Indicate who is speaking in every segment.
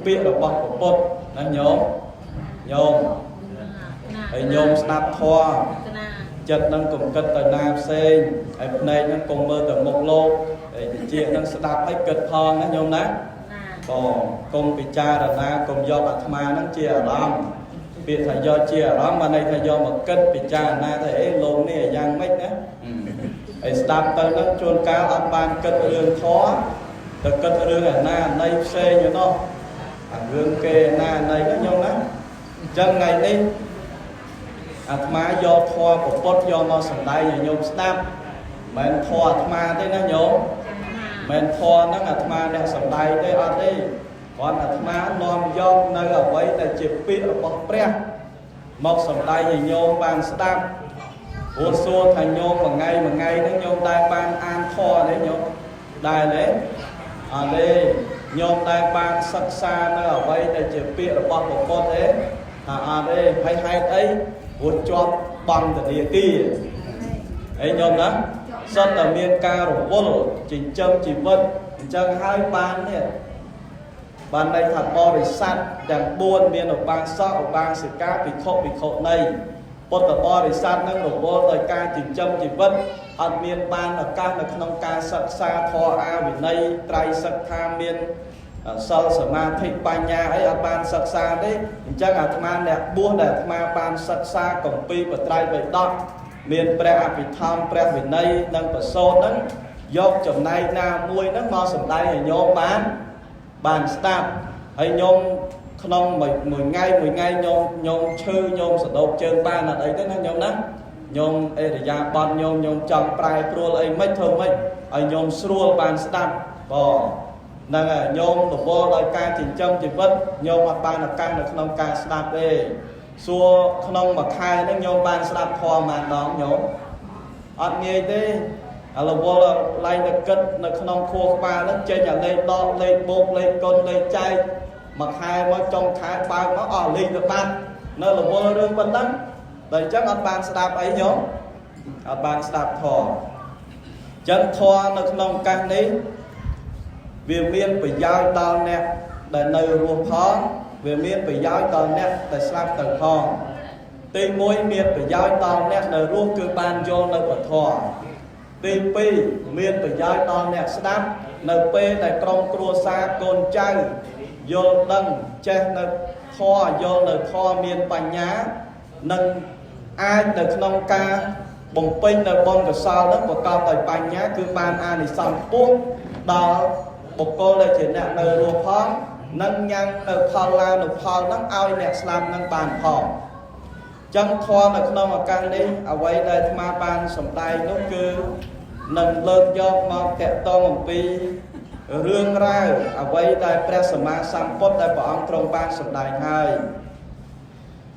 Speaker 1: ពាក្យរបស់ពុទ្ធណាញោមញោមហើយញោមស្ដាប់ធម៌ចិត្តនឹងកុំគិតទៅណាផ្សេងហើយភ្នែកនឹងកុំមើលទៅមុខលោកហើយតិចនឹងស្ដាប់ហើយគិតផងណាញោមណាបងកុំពិចារណាកុំយកអាត្មានឹងជាអារម្មណ៍ពាក្យថាយកជាអារម្មណ៍បានន័យថាយកមកគិតពិចារណាថាអេលោកនេះយ៉ាងម៉េចណាហើយស្ដាប់ទៅនឹងជួនកាលអត់បានគិតរឿងធម៌ទៅគិតរឿងអាណាណីផ្សេងឯនោះអារឿងគេអាណាណីហ្នឹងញោមណាអញ្ចឹងថ្ងៃនេះអាត្មាយកធម៌ពុទ្ធយកមកសំដែងឲ្យញោមស្ដាប់មិនមែនធម៌អាត្មាទេណាញោមមិនធម៌ហ្នឹងអាត្មាអ្នកសំដែងទេអត់ទេគ្រាន់អាត្មានាំយកនៅអ្វីដែលជាពាក្យរបស់ព្រះមកសំដែងឲ្យញោមបានស្ដាប់ព្រោះសួរថាញោមមួយថ្ងៃមួយថ្ងៃហ្នឹងញោមដែលបានអានធម៌ទេញោមដែលទេអត់ទេញោមដែលបានសិក្សានៅអ្វីដែលជាពាក្យរបស់ពុទ្ធទេថាអត់ទេហើយហេតុអីព្រោះជាប់បង់ធនាគារអីញោមណាសុទ្ធតែមានការរវល់ចិញ្ចឹមជីវិតអញ្ចឹងហើយបាននេះបានន័យថាបរិស័ទទាំង4មានឧបាសកឧបាសិកាភិក្ខុភិក្ខុនីពុទ្ធបរិស័ទនឹងរវល់ដោយការចិញ្ចឹមជីវិតអត់មានបានឱកាសនៅក្នុងការសិក្សាធម៌អាវិន័យត្រៃសិក្ខាមានសិលសមាធិបញ្ញាអីអត់បានសិក្សាទេអញ្ចឹងអាត្មាអ្នកបួសដែលអាត្មាបានសិក្សាគម្ពីរបត្រៃបិដកមានព្រះអភិធម្មព្រះវិន័យនិងប្រសូតហ្នឹងយកចំណែកណាមួយហ្នឹងមកសម្ដែងឲ្យញោមបានបានស្ដាប់ហើយញោមក្នុងមួយមួយថ្ងៃមួយថ្ងៃញោមញោមឈឺញោមសដោកជើងបានអត់អីទេណាញោមណាញោមអេរិយាបថញោមញោមចង់ប្រែប្រួលអីមិនធ្វើម៉េចឲ្យញោមស្រួលបានស្ដាប់បងហ្នឹងហើយញោមរវល់ដោយការចិញ្ចឹមជីវិតញោមអត់បានឱកាសនៅក្នុងការស្ដាប់ទេសួរក្នុងមួយខែហ្នឹងញោមបានស្ដាប់ធម៌ប៉ុន្មានដងញោមអត់ងាយទេឥឡូវវល់ឡើងទៅគិតនៅក្នុងខួរក្បាលហ្នឹងចេញអាលេខដកលេខបូកលេខគុណលេខចែកមួយខែមកចុងខែបើកមកអស់លេខទៅបាត់នៅរវល់រឿងប៉ុណ្ណឹងតែអញ្ចឹងអត់បានស្ដាប់អីញោមអត់បានស្ដាប់ធម៌អញ្ចឹងធម៌នៅក្នុងឱកាសនេះវាមានប្រយោជន៍ដល់អ្នកដែលនៅរស់ផងវាមានប្រយោជន៍ដល់អ្នកដែលស្លាប់ទៅផងទី1មានប្រយោជន៍ដល់អ្នកនៅរស់គឺបានយល់នៅពធទី2មានប្រយោជន៍ដល់អ្នកស្ដាប់នៅពេលដែលក្រុមគ្រួសារកូនចៅយល់ដឹងចេះនៅធម៌យល់នៅធម៌មានបញ្ញានិងអាចនៅក្នុងការបំពេញនៅបុណ្យកុសលនឹងប្រកបដោយបញ្ញាគឺបានអានិសង្សខ្ពស់ដល់បុគ្គលដែលជាអ្នកនៅរស់ផងនិងញ៉ាំងនៅផលឡានុផលនឹងឲ្យអ្នកស្លាប់នឹងបានផងចឹងធម៌នៅក្នុងឱកាសនេះអ្វីដែលអាត្មាបានសម្ដែងនោះគឺនឹងលើកយកមកតកតងអំពីរឿងរ៉ាវអ្វីដែលព្រះសម្មាសម្ពុទ្ធដែលព្រះអង្គទ្រង់បានសម្ដែងហើយ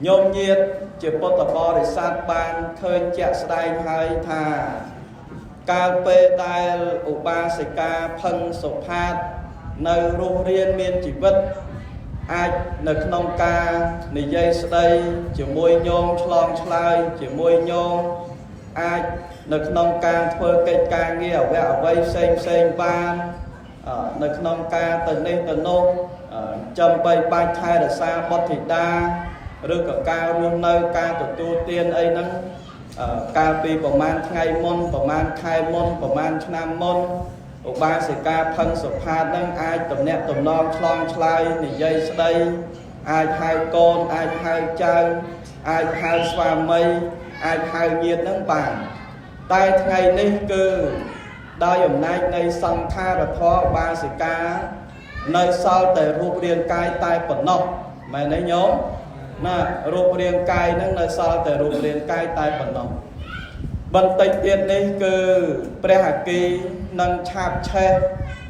Speaker 1: ញោមញាតជាពុទ្ធបរិស័ទបានឃើញជាក់ស្ដែងហើយថាកាលពេលដែលឧបាសិកាផឹងសុផាតនៅរស់រានមានជីវិតអាចនៅក្នុងការនិយាយស្ដីជាមួយញោមឆ្លងឆ្លើយជាមួយញោមអាចនៅក្នុងការធ្វើកិច្ចការងារអវៈអ្វីផ្សេងផ្សេងបាននៅក្នុងការទៅនេះទៅនោះចំបីបាច់ថែរក្សាបុត្រធីតាឬក៏ការរស់នៅការទទួលទានអីហ្នឹងកាលពីប្រហែលថ្ងៃមុនប្រហែលខែមុនប្រហែលឆ្នាំមុនឧបាសិកាផឹងសុផាតនឹងអាចតំណាក់តំណងឆ្លងឆ្លើយនិយាយស្ដីអាចហៅកូនអាចហៅចៅអាចហៅស្វាមីអាចហៅញាតិនឹងបានតែថ្ងៃនេះគឺដោយអំណាចនៃសង្ខារធម៌ឧបាសិកានៅសល់តែរូបរាងកាយតែប៉ុណ្ណោះមែនទេញោមណារូបរាងកាយនឹងនៅសល់តែរូបរាងកាយតែប៉ុណ្ណោះបន្តិចទៀតនេះគឺព្រះអគីនឹងឆាបឆេះ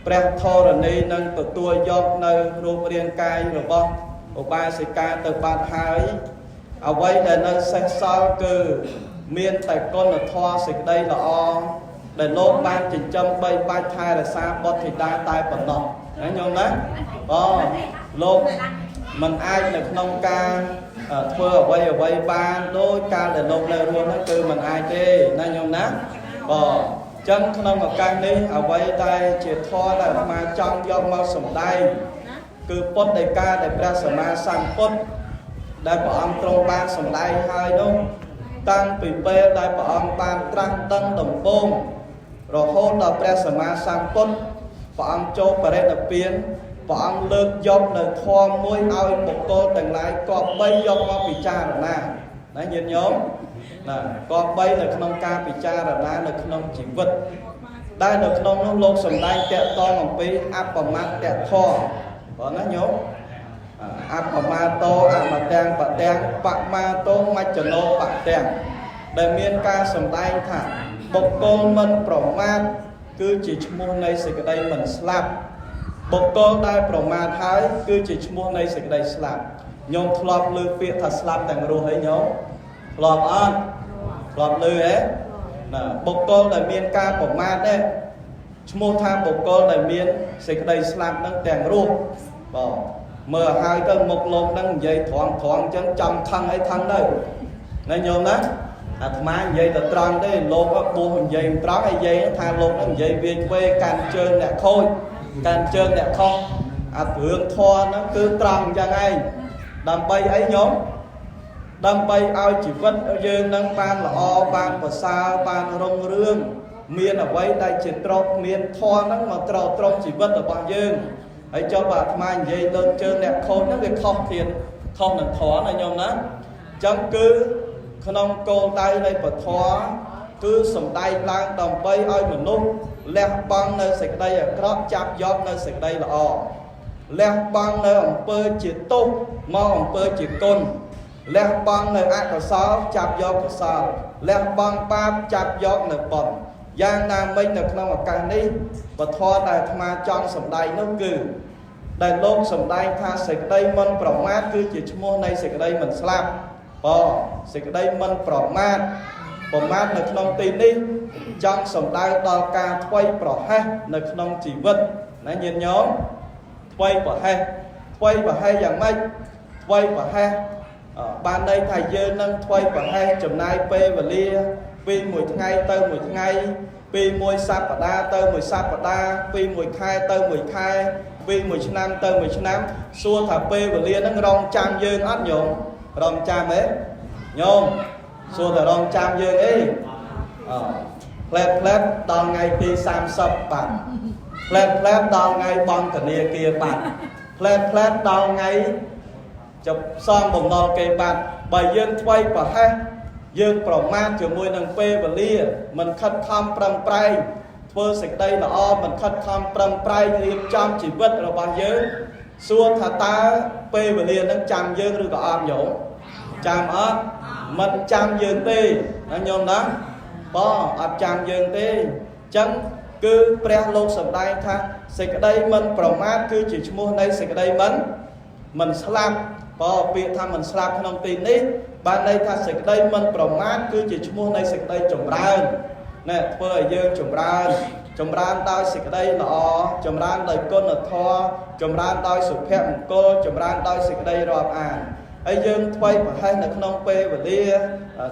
Speaker 1: ព្រះធរណីនឹងទទួលយកនៅរូបរាងកាយរបស់ឧបាសិកាទៅបាត់ហើយអ្វីដែលនៅសេសសល់គឺមានតែគុណធម៌សេចក្តីល្អដែលលោកបានចិញ្ចឹមបីបាច់ថែរក្សាបុត្រធីតាតែប៉ុណ្ណោះណាញោមណាអូលោកមិនអាចនៅក្នុងការធ្វើអ្វីអ្វីបានដោយកាលដែលលោកនៅរស់ហ្នឹងគឺមិនអាចទេណាញោមណាបងចឹងក្នុងឱកាសនេះអ្វីដែលជាធម៌ដែលអាត្មាចង់យកមកសម្ដែង គឺពុទ្ធដីកាដែលព្រះសម្មាសម្ពុទ្ធដែលព្រះអង្គទ្រង់បានសម្ដែងហើយនោះតាំងពីពេលដែលព្រះអង្គបានត្រាស់ដឹងដំបូងរហូតដល់ព្រះសម្មាសម្ពុទ្ធព្រះអង្គចូលបរិនិព្វានព្រះអង្គលើកយកនៅធម៌មួយឲ្យបុគ្គលទាំងឡាយគប្បីយកមកពិចារណាណាញាតិញោមណាគប្បីនៅក្នុងការពិចារណានៅក្នុងជីវិតដែលនៅក្នុងនោះលោកសម្ដែងតកតងអំពីអបមត្តធម៌បងណាញោមអបមាតោអមទាំងបទាំងបមាតោមច្ចនោបទាំងដែលមានការសម្ដែងថាបុគ្គលមិនប្រមាទគឺជាឈ្មោះនៃសេចក្តីមិនស្លាប់បុគ្គលដែលប្រមាទហើយគឺជាឈ្មោះនៃសេចក្តីស្លាប់ញោមធ្លាប់លើពាក្យថាស្លាប់ទាំងរស់អីញោមធ្លាប់អត់ធ្លាប់លើហ៎ណាបុគ្គលដែលមានការប្រមាទនេះឈ្មោះថាបុគ្គលដែលមានសេចក្តីស្លាប់នឹងទាំងរស់បងមើលហើយទៅមុខលោកនឹងនិយាយត្រង់ត្រង់អញ្ចឹងចង់ខឹងអីខឹងទៅណាញោមណាអាត្មានិយាយទៅត្រង់ទេលោកបួសនិយាយត្រង់ហើយនិយាយថាលោកនឹងនិយាយវាវេកាន់ជើងអ្នកខូចកាន់ជើងអ្នកខុសអារឿងធម៌ហ្នឹងគឺត្រង់អញ្ចឹងឯងដើម្បីអីញោមដើម្បីឲ្យជីវិតយើងនឹងបានល្អបានប្រសើរបានរុងរឿងមានអ្វីដែលជាទ្រព្យមានធម៌ហ្នឹងមកត្រត្រង់ជីវិតរបស់យើងហើយចុះបើអាត្មានិយាយលើកជើងអ្នកខូចហ្នឹងវាខុសធានខុសនឹងធម៌ណាញោមណាអញ្ចឹងគឺក្នុងគោលដៅនៃពធគឺសំដែងឡើងដើម្បីឲ្យមនុស្សលះបង់នៅសេចក្តីអាក្រក់ចាប់យកនៅសេចក្តីល្អលះបង់នៅអំពើជាទោសមកអំពើជាគុណលះបង់នៅអកុសលចាប់យកកុសលលះបង់បាបចាប់យកនៅបុណ្យយ៉ាងណាមិញនៅក្នុងឱកាសនេះពធដែលអាត្មាចង់សម្ដែងនោះគឺដែលលោកសម្ដែងថាសេចក្តីមិនប្រមាទគឺជាឈ្មោះនៃសេចក្តីមិនស្លាប់បងសេចក្តីមិនប្រមាទប្រមាទនៅក្នុងទីនេះចង់សំដៅដល់ការធ្វេសប្រហែសនៅក្នុងជីវិតណាញាតិញោមធ្វេសប្រហែសធ្វេសប្រហែសយ៉ាងម៉េចធ្វេសប្រហែសបានន័យថាយើងនឹងធ្វេសប្រហែសចំណាយពេលវេលាពីមួយថ្ងៃទៅមួយថ្ងៃពីមួយសប្តាហ៍ទៅមួយសប្តាហ៍ពីមួយខែទៅមួយខែពីមួយឆ្នាំទៅមួយឆ្នាំសួរថាពេលវេលាហ្នឹងរងចាំយើងអត់ញោមរងចាំទេញោមសួរថារងចាំយើងអីអផ្លែតផ្លែតដល់ថ្ងៃទី30បាត់ផ្លែតផ្លែតដល់ថ្ងៃបង់ធនាគារបាត់ផ្លែតផ្លែតដល់ថ្ងៃចប់សងបំណុលគេបាត់បើយើងធ្វេសប្រហែសយើងប្រមាថជាមួយនឹងពេលវេលាមិនខិតខំប្រឹងប្រែងធ្វើសេចក្តីល្អមិនខិតខំប្រឹងប្រែងរៀបចំជីវិតរបស់យើងសួរថាតើពេលវេលានឹងចាំយើងឬក៏អត់ញោមចាំអត់មិនចាំយើងទេណាញោមណាបងអត់ចាំយើងទេអញ្ចឹងគឺព្រះលោកសម្ដែងថាសេចក្តីមិនប្រមាទគឺជាឈ្មោះនៃសេចក្តីមិនស្លាប់បើពាក្យថាមិនស្លាប់ក្នុងទីនេះបានន័យថាសេចក្តីមិនប្រមាទគឺជាឈ្មោះនៃសេចក្តីចម្រើនណែធ្វើឲ្យយើងចម្រើនចម្រើនដោយសេចក្តីល្អចម្រើនដោយគុណធម៌ចម្រើនដោយសុភមង្គលចម្រើនដោយសេចក្តីរាប់អានហើយយើងធ្វេសប្រហែសនៅក្នុងពេលវេលា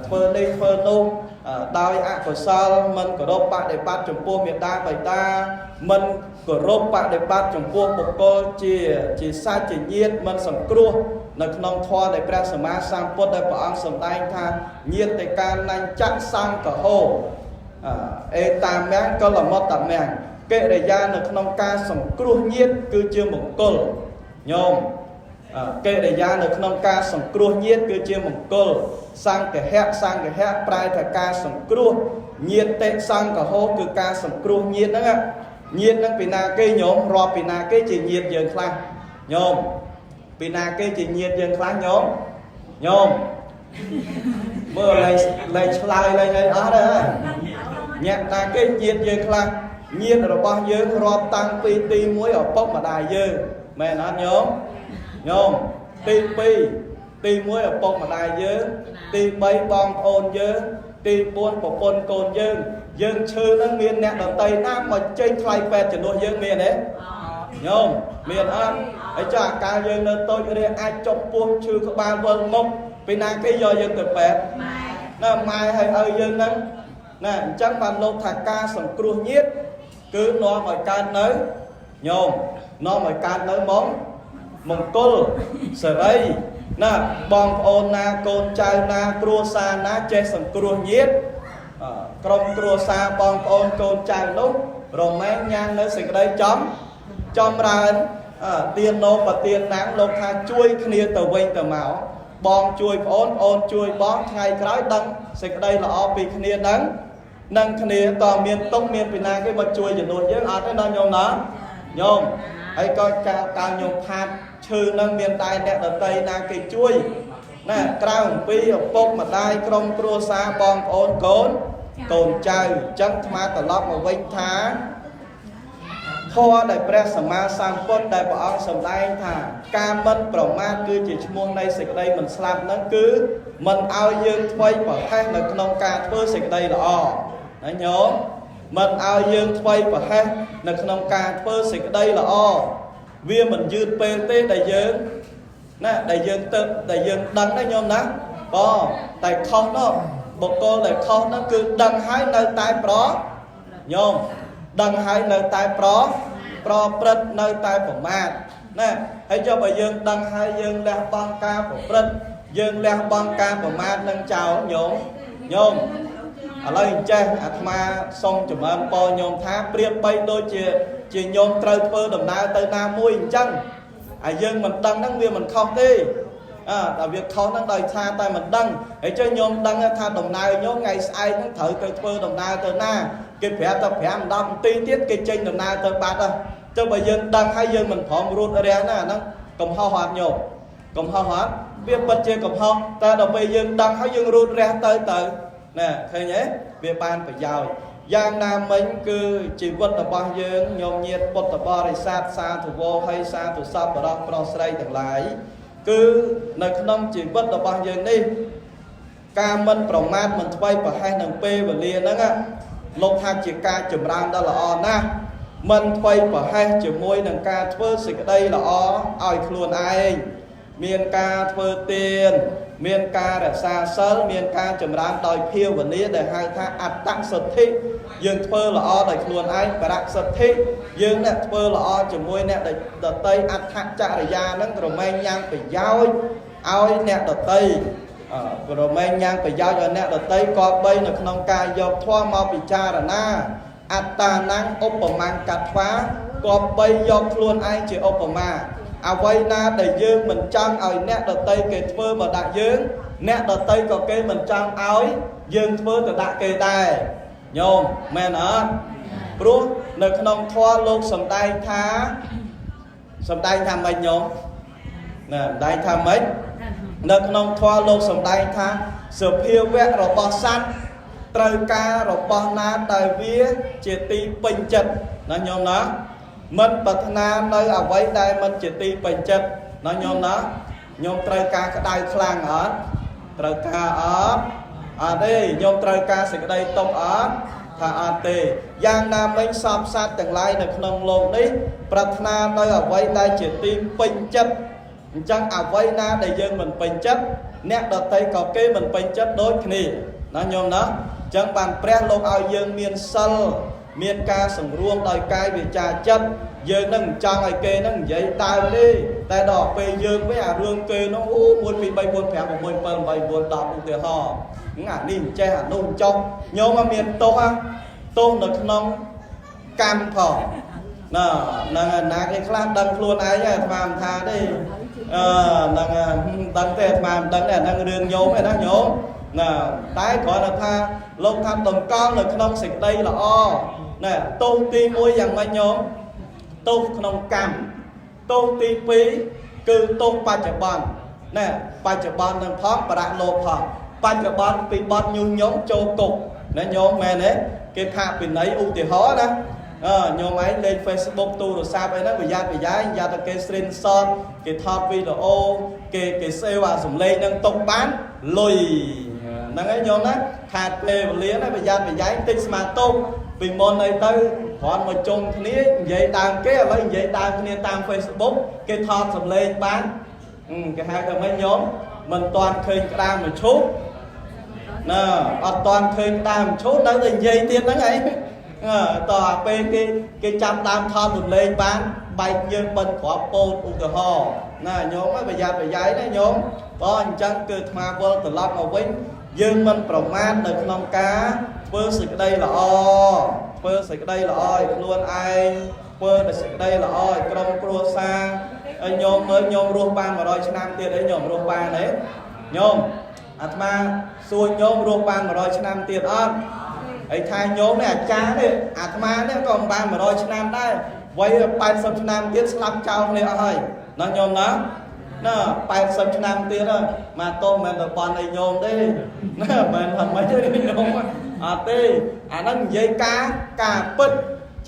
Speaker 1: ធ្វើនេះធ្វើនោះដោយអកុសលមិនគោរពបដិបត្តិចំពោះមេដាបិតាមិនគោរពបដិបត្តិចំពោះបុគ្គលជាសាច់ជាញាតិមិនសង្គ្រោះនៅក្នុងធម៌ដែលព្រះសម្មាសម្ពុទ្ធដែលព្រះអង្គសម្ដែងថាញាតិកានញ្ចសង្កហោអេតាមំកលមតមំកិរិយានៅក្នុងការសង្គ្រោះញាតិគឺជាមង្គលញោមកិរិយានៅក្នុងការសង្គ្រោះញាតិគឺជាមង្គលសង្កហៈសង្កហៈប្រែថាការសង្គ្រោះញាតិសង្កហោគឺការសង្គ្រោះញាតិហ្នឹងញាតិហ្នឹងពីណាគេញោមរាប់ពីណាគេជាញាតិយើងខ្លះញោមពីណាគេជាញាតិយើងខ្លះញោមញោមមើលលែងឆ្លើយលែងអីអស់ទេញាក់ណាគេញាតិយើងខ្លះញាតិរបស់យើងរាប់តាំងពីទី1ឪពុកម្ដាយយើងមែនអត់ញោមញោមទី2ទី1ឪពុកម្ដាយយើងទី3បងប្អូនយើងទី4ប្រពន្ធកូនយើងយើងឈឺនឹងមានអ្នកដតីណាមកចេញថ្លៃពេទ្យជំនួសយើងមានទេញោមមានអត់ហើយចាអាកាលយើងនៅតូចរាអាចចុកពោះឈឺក្បាលវិលមុខពីណាគេយកយើងទៅពេទ្យណាម៉ែហើយឪយើងហ្នឹងណាអញ្ចឹងបានលោកថាការសង្គ្រោះញាតិគឺនាំឲ្យកើតនៅញោមនាំឲ្យកើតនៅ មង្គលសិរីណាបងប្អូនណាកូនចៅណាគ្រួសារណាចេះសង្គ្រោះញាតិក្រុមគ្រួសារបងប្អូនកូនចៅនោះរមែងញ៉ាំងនៅសេចក្តីចំរើនទាននោបទានណាំងលោកថាជួយគ្នាទៅវិញទៅមកបងជួយប្អូនប្អូនជួយបងថ្ងៃក្រោយដឹងសេចក្តីល្អពីគ្នានឹងនឹងគ្នាតមានទុកមានពីណាគេមកជួយជំនួសយើងអត់ទេណាញោមណាញោមហើយក៏កាលញោមផាតឈឺនឹងមានតែអ្នកដតីណាគេជួយណាក្រៅអំពីឪពុកម្ដាយក្រុមគ្រួសារបងប្អូនកូនចៅអញ្ចឹងអាត្មាត្រឡប់មកវិញថាធម៌ដែលព្រះសម្មាសម្ពុទ្ធដែលព្រះអង្គសម្ដែងថាការមិនប្រមាទគឺជាឈ្មោះនៃសេចក្តីមិនស្លាប់ហ្នឹងគឺមិនឲ្យយើងធ្វេសប្រហែសនៅក្នុងការធ្វើសេចក្តីល្អណាញោមមិនឲ្យយើងធ្វេសប្រហែសនៅក្នុងការធ្វើសេចក្តីល្អវាមិនយឺតពេលទេដែលយើងណាដែលយើងទៅដែលយើងដឹងណាញោមណាបងតែខុសនោះបុគ្គលដែលខុសហ្នឹងគឺដឹងហើយនៅតែប្រញោមដឹងហើយនៅតែប្រព្រឹត្តនៅតែប្រមាទណាហើយចុះបើយើងដឹងហើយយើងលះបង់ការប្រព្រឹត្តយើងលះបង់ការប្រមាទនឹងចោលញោមញោមឥឡូវអញ្ចេះអាត្មាសូមចម្រើនពរញោមថាប្រៀបបីដូចជាញោមត្រូវធ្វើដំណើរទៅណាមួយអញ្ចឹងហើយយើងមិនដឹងហ្នឹងវាមិនខុសទេតែវាខុសហ្នឹងដោយថាតែមិនដឹងហើយចុះញោមដឹងថាដំណើរញោមថ្ងៃស្អែកហ្នឹងត្រូវទៅធ្វើដំណើរទៅណាគេប្រាប់តែ5 10នាទីទៀតគេចេញដំណើរទៅបាត់ហើយចុះបើយើងដឹងហើយយើងមិនព្រមរូតរះណាអាហ្នឹងកំហុសអត់ញោមកំហុសអត់វាពិតជាកំហុសតែដល់ពេលយើងដឹងហើយយើងរូតរះទៅណាឃើញទេវាបានប្រយោជន៍យ៉ាងណាមិញគឺជីវិតរបស់យើងញោមញាតពុទ្ធបរិស័ទសាធុវោហើយសាធុសពបរោះប្រុសស្រីទាំងឡាយគឺនៅក្នុងជីវិតរបស់យើងនេះការមិនប្រមាទមិនធ្វេសប្រហែសនឹងពេលវេលាហ្នឹងលោកថាជាការចម្រើនដ៏ល្អណាស់មិនធ្វេសប្រហែសជាមួយនឹងការធ្វើសេចក្តីល្អឲ្យខ្លួនឯងមានការធ្វើទានមានការរក្សាសិលមានការចម្រើនដោយភាវនាដែលហៅថាអត្តសទ្ធិយើងធ្វើល្អដោយខ្លួនឯងបរសទ្ធិយើងអ្នកធ្វើល្អជាមួយអ្នកដតីអដ្ឋចរិយានឹងរមែងញ៉ាំងប្រយោជន៍ឲ្យអ្នកដតីរមែងញ៉ាំងប្រយោជន៍ឲ្យអ្នកដតីក៏បីនៅក្នុងការយកធម៌មកពិចារណាអត្តានំឧបមាកត្វាក៏បីយកខ្លួនឯងជាឧបមាអ្វីណាដែលយើងមិនចង់ឲ្យអ្នកដតីគេធ្វើមកដាក់យើងអ្នកដតីក៏គេមិនចង់ឲ្យយើងធ្វើទៅដាក់គេដែរញោមមែនអត់ព្រោះនៅក្នុងធម៌លោកសំដែងថាម៉េចញោមណាសំដែងថាម៉េចនៅក្នុងធម៌លោកសំដែងថាសភាវៈរបស់សត្វត្រូវការរបស់ណាដែលវាជាទីពេញចិត្តណាញោមណាមិនប្រាថ្នានៅអ្វីដែលមិនជាទីពេញចិត្តណាញោមណាញោមត្រូវការក្តៅខ្លាំងអត់ត្រូវការអត់អត់ទេញោមត្រូវការសេចក្តីទុក្ខអត់ថាអត់ទេយ៉ាងណាមិញសពសត្វទាំងឡាយនៅក្នុងលោកនេះប្រាថ្នានៅអ្វីដែលជាទីពេញចិត្តអញ្ចឹងអ្វីណាដែលយើងមិនពេញចិត្តអ្នកដទៃក៏គេមិនពេញចិត្តដូចគ្នាណាញោមណាអញ្ចឹងបានព្រះលោកឲ្យយើងមានសិលមានការសង្រួមដោយកាយវាចាចិត្តយើងនឹងមិនចង់ឲ្យគេនឹងនិយាយដើមទេតែដល់ពេលយើងវិញអារឿងគេនោះអូ1 2 3 4 5 6 7 8 9 10ឧទាហរណ៍អានេះមិនចេះអានោះមិនចុះញោមមានទោសទោសនៅក្នុងកម្មផងណាហ្នឹងណាគេខ្លះដឹងខ្លួនឯងអាត្មាមិនថាទេហ្នឹងដឹងទេអាត្មាមិនដឹងទេអាហ្នឹងរឿងញោមឯណាញោមណាតែគ្រាន់តែថាលោកថាតម្កល់នៅក្នុងសេចក្តីល្អណែទោសទី1យ៉ាងម៉េចញោមទោសក្នុងកម្មទោសទី2គឺទោសបច្ចុប្បន្នណែបច្ចុប្បន្ននឹងផងបរលោកផងបច្ចុប្បន្នពីបទញុះញង់ចូលគុកណាញោមមែនទេគេផាកពិន័យឧទាហរណ៍ណាញោមឯងលេង Facebook ទូរស័ព្ទអីហ្នឹងប្រយ័ត្នប្រយែងយ៉ាតែគេ screenshot គេថតវីដេអូគេ save អាសំឡេងហ្នឹងទុកបានលុយហ្នឹងឯងញោមណាខាតពេលវេលាណាប្រយ័ត្នប្រយែងតិចស្មាទុកពីមុនអីទៅគ្រាន់មកជុំគ្នានិយាយដើមគេឥឡូវនិយាយដើមគ្នាតាម Facebook គេថតសំឡេងបានគេហៅថាម៉េចញោមមិនតាន់ឃើញក្តាមមឈូសណាអត់តាន់ឃើញក្តាមមឈូសនៅតែនិយាយទៀតហ្នឹងឯងតើពេលគេចាប់ដើមថតសំឡេងបានបែកយើងបិណ្ឌគ្រាប់ពោតឧទាហរណ៍ ណាញោមប្រយ័ត្នប្រយែងណាញោមបើអញ្ចឹងគឺអាត្មាវិលត្រឡប់មកវិញយើងមិនប្រមាថនៅក្នុងការធ្វើសេចក្តីល្អធ្វើសេចក្តីល្អឲ្យខ្លួនឯងធ្វើតែសេចក្តីល្អឲ្យក្រុមគ្រួសារហើយញោមមើលញោមរស់បាន100ឆ្នាំទៀតអីញោមរស់បានទេញោមអាត្មាសួរញោមរស់បាន100ឆ្នាំទៀតអត់ហើយថាញោមនេះអាចារ្យនេះអាត្មានេះក៏មិនបាន100ឆ្នាំដែរវ័យ80ឆ្នាំទៀតស្លាប់ចោលគ្នាអស់ហើយណាញោមណាណា80ឆ្នាំទៀតមកតោះមិនទៅបន់អីញោមទេណាមិនថាម៉េចទេញោមអត់ទេអាហ្នឹងនិយាយការពិត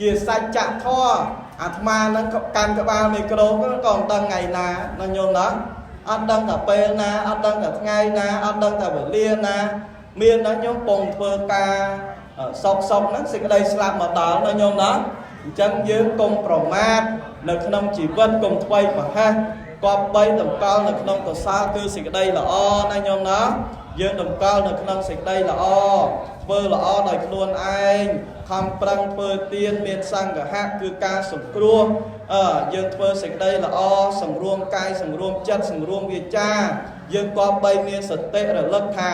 Speaker 1: ជាសច្ចធម៌អាត្មាហ្នឹងកាន់ក្បាលមីក្រូក៏មិនដឹងថ្ងៃណាណាញោមណាអត់ដឹងថាពេលណាអត់ដឹងថាថ្ងៃណាអត់ដឹងថាវេលាណាមានណាញោមពងធ្វើការសោកសោកហ្នឹងសេចក្តីស្លាប់មកដល់ណាញោមណាអញ្ចឹងយើងកុំប្រមាថនៅក្នុងជីវិតកុំធ្វេសប្រហែសគប្បីតម្កល់នៅក្នុងកុសលគឺសេចក្តីល្អណាញោមណាយើងតម្កល់នៅក្នុងសេចក្តីល្អធ្វើល្អដោយខ្លួនឯងខំប្រឹងធ្វើទានមានសង្ឃហៈគឺការសង្គ្រោះយើងធ្វើសេចក្តីល្អសង្រួមកាយសង្រួមចិត្តសង្រួមវាចាយើងគប្បីមានសតិរលឹកថា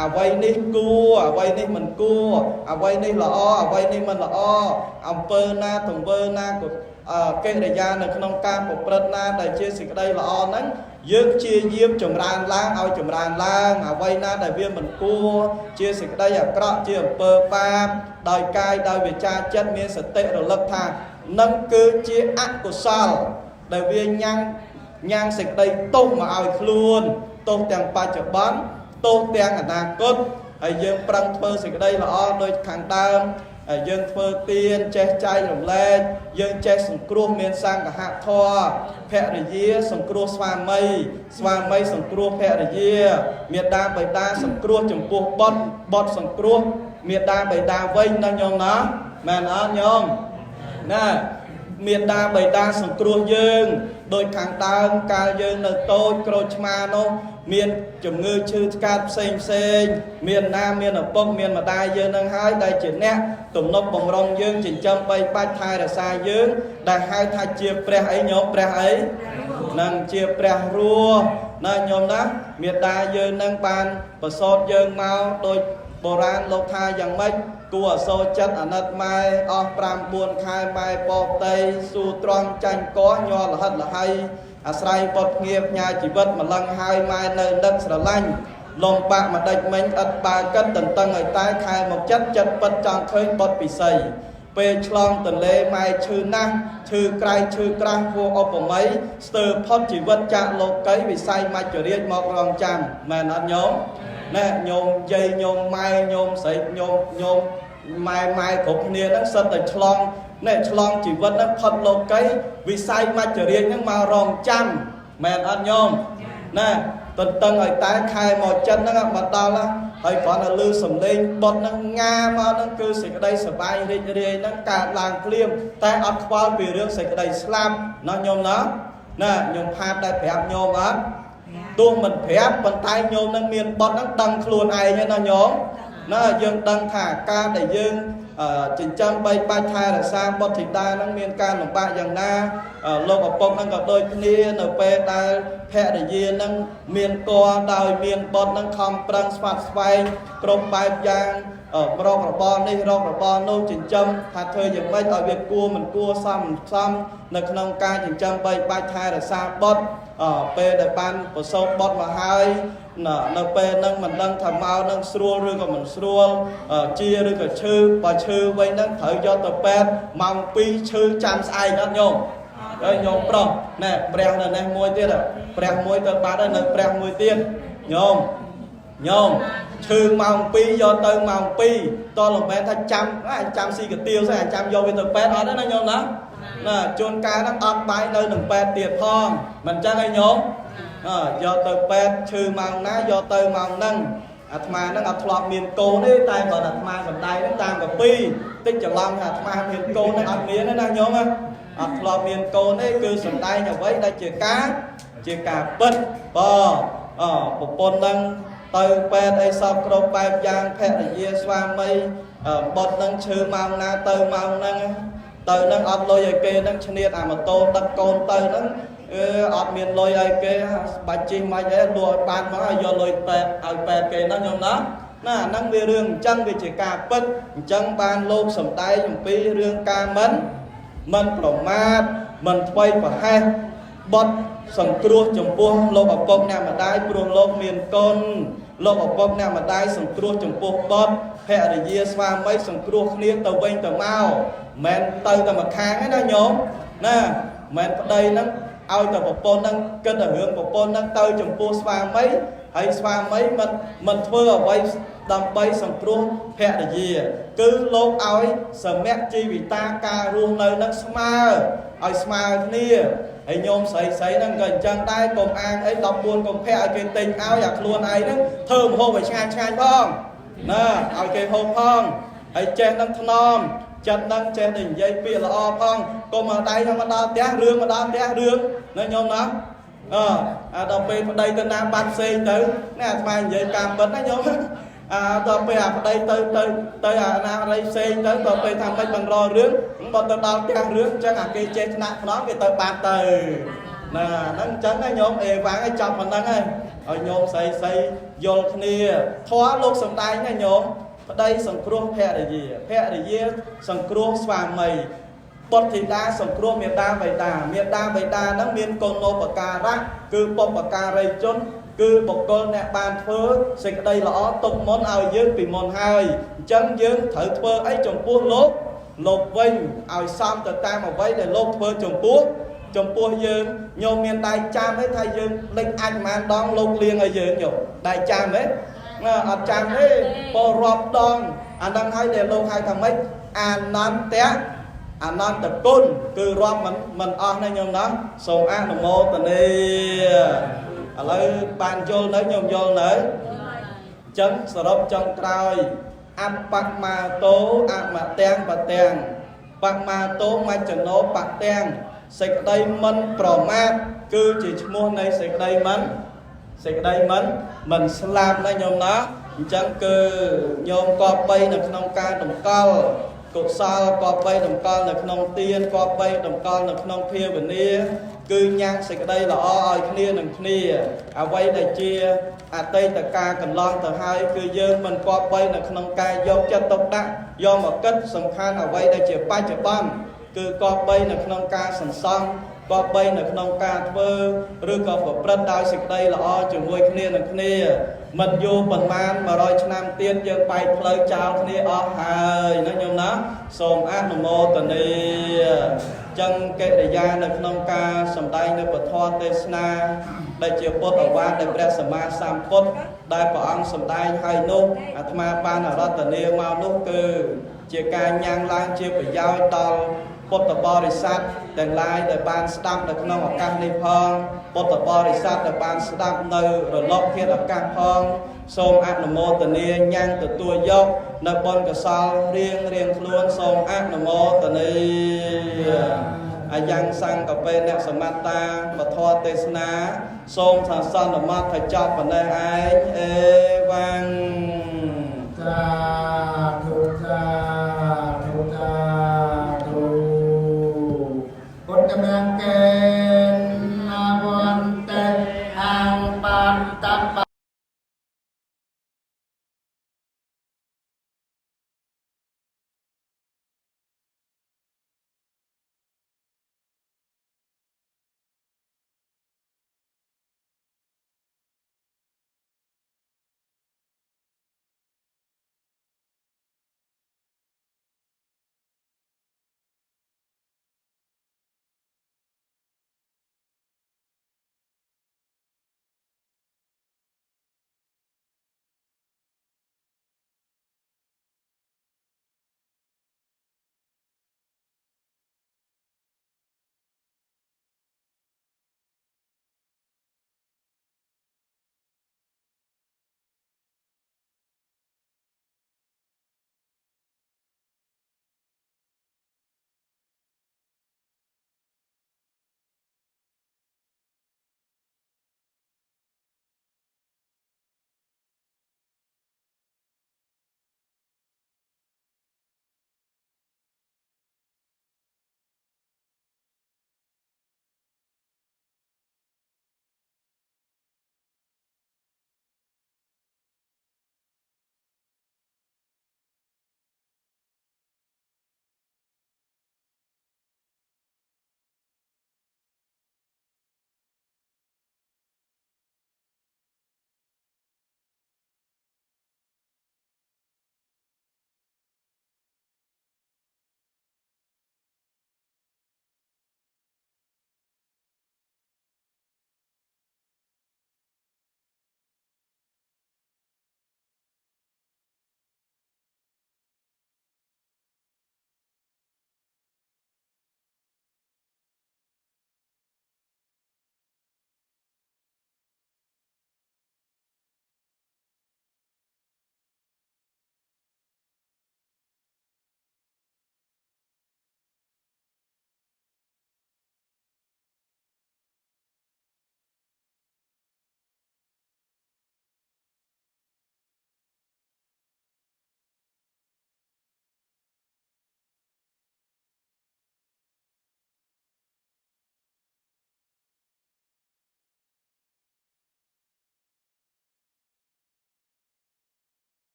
Speaker 1: អ្វីនេះគួរអ្វីនេះមិនគួរអ្វីនេះល្អអ្វីនេះមិនល្អអំពើណាទង្វើណាក៏កិរិយានៅក្នុងការប្រព្រឹត្តណាដែលជាសេចក្តីល្អហ្នឹងយើងព្យាយាមចម្រើនឡើងឲ្យចម្រើនឡើងអ្វីណាដែលវាមិនគួរជាសេចក្តីអាក្រក់ជាអំពើបាបដោយកាយដោយវាចាចិត្តមានសតិរលឹកថានឹងគឺជាអកុសលដែលវាញ៉ាំងសេចក្តីទោសមកឲ្យខ្លួនទោសទាំងបច្ចុប្បន្នទោសទាំងអនាគតហើយយើងប្រឹងធ្វើសេចក្តីល្អដូចខាងដើមហើយយើងធ្វើទានចេះចែករំលែកយើងចេះសង្គ្រោះមានសង្ឃហធម៌ភរិយាសង្គ្រោះស្វាមីស្វាមីសង្គ្រោះភរិយាមេដាបិតាសង្គ្រោះចំពោះបុត្របុត្រសង្គ្រោះមេដាបិតាវិញណាញោមណាមែនអត់ញោមណាមេដាបិតាសង្គ្រោះយើងដោយខាងដើមកាលយើងនៅតូចក្រូចឆ្មានោះមានជំងឺឈឺថ្កាត់ផ្សេងផ្សេងមានណាមានឪពុកមានម្ដាយយើងនឹងហើយដែលជាអ្នកទំនប់បំរុងយើងចិញ្ចឹមបីបាច់ថែរក្សាយើងដែលហៅថាជាព្រះអីញោមព្រះអីនឹងជាព្រះរស់ណាញោមណាមេដាយើងនឹងបានប្រសូតយើងមកដោយបុរាណលោកថាយ៉ាងម៉េចគួរអសូរចិត្តអាណិតម៉ែអស់5 4ខែម៉ែបបតីស៊ូទ្រាំចាញ់កោះញ័រលហិតលហៃអាស្រ័យពត់ភ្ងាផ្ញើជីវិតម្លឹងហើយម៉ែនៅនឹកស្រឡាញ់លំបាកម្ដេចមិញឥតបើកិតតន្ទឹងឲ្យតែខែមកចិត្តចិត្តពិតចង់ឃើញបុតពិសីពេលឆ្លងទន្លេម៉ែឈឺណាស់ឈឺក្រែងឈឺក្រាស់ហួឧបមាស្ទើរផុតជីវិតចាក់លោកីវិស័យមច្ចរាជមករងចាំមែនអត់ញោមណែញោមយាយញោមម៉ែញោមស្រីញោមញោមម៉ែម៉ែគ្រប់គ្នាហ្នឹងសិតតែឆ្លងណែឆ្លងជីវិតហ្នឹងផុតលោកីវិស័យមច្ចរាជហ្នឹងមករងចាំមែនអត់ញោមណែតន្ទឹងឲ្យតែខែមកចិត្តហ្នឹងមកដល់ហើយគ្រាន់តែឮសំឡេងបុតហ្នឹងងាមកហ្នឹងគឺសេចក្តីសប្បាយរីករាយហ្នឹងកើតឡើងភ្លាមតែអត់ខ្វល់ពីរឿងសេចក្តីស្លាប់ណាញោមណាណាញោមផាតដែលប្រាប់ញោមអត់ទោះមិនប្រាប់ប៉ុន្តែញោមនឹងមានបុតហ្នឹងដឹងខ្លួនឯងណាញោមណាយើងដឹងថាការដែលយើងចិញ្ចឹមបីបាច់ថែរក្សាបុត្រធីតាហ្នឹងមានការលំបាកយ៉ាងណាលោកឪពុកហ្នឹងក៏ដូចគ្នានៅពេលដែលភរិយាហ្នឹងមានកដោយមានបុត្រហ្នឹងខំប្រឹងស្វាត់ស្វែងគ្រប់បែបយ៉ាងរករបរនេះរករបរនោះចិញ្ចឹមថាធ្វើយ៉ាងម៉េចឲ្យវាគួរមិនគួរសមមិនសមនៅក្នុងការចិញ្ចឹមបីបាច់ថែរក្សាបុត្រពេលដែលបានប្រសូតបុត្រមកហើយនៅពេលហ្នឹងមិនដឹងថាមកនឹងស្រួលឬក៏មិនស្រួលជាឬក៏ឈឺបើឈឺវិញហ្នឹងត្រូវយកទៅពេទ្យម៉ោង2ឈឺចាំស្អែកអត់ញោមហើយញោមប្រុសណែព្រះនៅនេះមួយទៀតព្រះមួយទៅបាត់ហើយនៅព្រះមួយទៀតញោមញោមឈឺម៉ោង2យកទៅម៉ោង2តលំមែនថាចាំចាំស៊ីកាទៀវស្អីចាំយកវាទៅពេទ្យអត់ទេណាញោមណាណាជួនកាលហ្នឹងអត់បាយនៅនឹងពេទ្យទៀតផងមិនចឹងឯងញោមយកទៅពេទ្យឈឺម៉ោងណាយកទៅម៉ោងហ្នឹងអាត្មាហ្នឹងអត់ធ្លាប់មានកូនទេតែគាត់អាត្មាសំដែងហ្នឹងតាមកពីតិចច្រឡំថាអាត្មាមានកូនហ្នឹងអត់មានទេណាញោមណាអត់ធ្លាប់មានកូនទេគឺសំដែងអ្វីដែលជាការពិតបើប្រពន្ធហ្នឹងទៅពេទ្យអីសពគ្រប់បែបយ៉ាងភរិយាស្វាមីបុត្រហ្នឹងឈឺម៉ោងណាទៅម៉ោងហ្នឹងទៅហ្នឹងអត់លុយឲ្យគេហ្នឹងឈ្នាតអាម៉ូតូដឹកកូនទៅហ្នឹង អឺអត់មានលុយឲ្យគេបាច់ជិះមិនអីលក់ឲ្យបានមកឲ្យយកលុយពេទ្យឲ្យពេទ្យគេណាញោមណាណាអាហ្នឹងវារឿងអញ្ចឹងវាជាការពិតអញ្ចឹងបានលោកសំដែងអំពីរឿងការមិនប្រមាទមិនធ្វេសប្រហែសបត់សង្គ្រោះចំពោះលោកឪពុកអ្នកម្ដាយព្រោះលោកមានគុណលោកឪពុកអ្នកម្ដាយសង្គ្រោះចំពោះបុត្រភរិយាស្វាមីសង្គ្រោះគ្នាទៅវិញទៅមកមិនទៅតែម្ខាងទេណាញោមណាមិនប្តីហ្នឹងឲ្យតែប្រពន្ធហ្នឹងគិតតែរឿងប្រពន្ធហ្នឹងទៅចំពោះស្វាមីហើយស្វាមីមិនធ្វើអ្វីដើម្បីសង្គ្រោះភរិយាគឺលោកឲ្យសមៈជីវិតាការរស់នៅនឹងស្មើឲ្យស្មើគ្នាហើយញោមស្រីស្រីហ្នឹងក៏អញ្ចឹងដែរកុំអាងអី14កុម្ភៈឲ្យគេទិញឲ្យអាខ្លួនឯងហ្នឹងធ្វើម្ហូបឲ្យឆ្ងាញ់ឆ្ងាញ់ផងណាឲ្យគេហូបផងហើយចេះនឹងថ្នមចិត្តនឹងចេះតែនិយាយពាក្យល្អផងកុំមកដៃថាមកដល់ផ្ទះរឿងមកដល់ផ្ទះរឿងណាញោមណាអឺអាដល់ពេលប្តីទៅណាបាត់ផ្សេងទៅណាអាត្មានិយាយតាមពិតណាញោមអាដល់ពេលអាប្តីទៅទៅទៅអាណាអីផ្សេងទៅដល់ពេលថាមិនបានរករឿងបើទៅដល់ផ្ទះរឿងអញ្ចឹងអាគេចេះថ្នាក់ថ្នមគេទៅបាត់ទៅណាហ្នឹងអញ្ចឹងណាញោមអេវ៉ាងឲ្យចប់ប៉ុណ្ណឹងហើយឲ្យញោមស្រីស្រីយល់គ្នាធម៌លោកសំដែងណាញោមប្តីសង្គ្រោះភរិយាភរិយាសង្គ្រោះស្វាមីបុត្រធីតាសង្គ្រោះមេដាបៃតាមេដាបៃតាហ្នឹងមានគុណូបការៈគឺបុព្វការីជនគឺបុគ្គលអ្នកបានធ្វើសេចក្តីល្អទុកមុនឲ្យយើងពីមុនហើយអញ្ចឹងយើងត្រូវធ្វើអីចំពោះលោកលោកវិញឲ្យសមទៅតាមអ្វីដែលលោកធ្វើចំពោះយើងញោមមានដៃចាំទេថាយើងលិចអាចប្រហែលដងលោកលៀងឲ្យយើងញោមដៃចាំទេណាអត់ចាំទេពលរាប់ដងអាហ្នឹងហើយដែលលោកហៅថាម៉េចអានន្តៈអនន្តគុណគឺរាប់មិនអស់ណាញោមណាសូមអនុមោទនាឥឡូវបានយល់នៅញោមយល់នៅអញ្ចឹងសរុបចុងក្រោយអបមាតោអមទាំងបទាំងបមាតោមច្ចនោបទាំងសេចក្តីមិនប្រមាទគឺជាឈ្មោះនៃសេចក្តីមិនសេចក្តីមិនស្លាប់ណាញោមណាអញ្ចឹងគឺញោមគប្បីនៅក្នុងការតម្កល់កុសលគប្បីតម្កល់នៅក្នុងទានគប្បីតម្កល់នៅក្នុងភាវនាគឺញ៉ាំងសេចក្តីល្អឲ្យគ្នានឹងគ្នាអ្វីដែលជាអតីតកាលកន្លងទៅហើយគឺយើងមិនគប្បីនៅក្នុងការយកចិត្តទុកដាក់យកមកគិតសំខាន់អ្វីដែលជាបច្ចុប្បន្នគឺគប្បីនៅក្នុងការសន្សំគប្បីនៅក្នុងការធ្វើឬក៏ប្រព្រឹត្តដោយសេចក្តីល្អជាមួយគ្នានឹងគ្នាមិនយូរប៉ុន្មាន100ឆ្នាំទៀតយើងបែកផ្លូវចោលគ្នាអស់ហើយណាញោមណាសូមអនុមោទនាចឹងកិរិយានៅក្នុងការសម្ដែងនៅពធទេសនាដែលជាពុទ្ធឱវាទដែលព្រះសម្មាសម្ពុទ្ធដែលព្រះអង្គសម្ដែងហើយនោះអាត្មាបានអរតនាមកនោះគឺជាការញ៉ាំងឡើងជាប្រយោជន៍ដល់ពុទ្ធបរិស័ទទាំងឡាយដែលបានស្ដាប់នៅក្នុងឱកាសនេះផងពុទ្ធបរិស័ទដែលបានស្ដាប់នៅរលកធាតុឱកាសផងសូមអនុមោទនាញ៉ាំងទទួលយកនៅបុណ្យកុសលរៀងរៀងខ្លួនសូមអនុមោទនាអាយ៉ាងសង្កបេអ្នកសមត្តាពធទេសនាសូមថាសន្មតថាចប់ប៉ុណ្ណេះឯងអេវ៉ាំង
Speaker 2: សាធុសាធុសាធុពុទ្ធមង្គេនវន្តេអង្បន្តប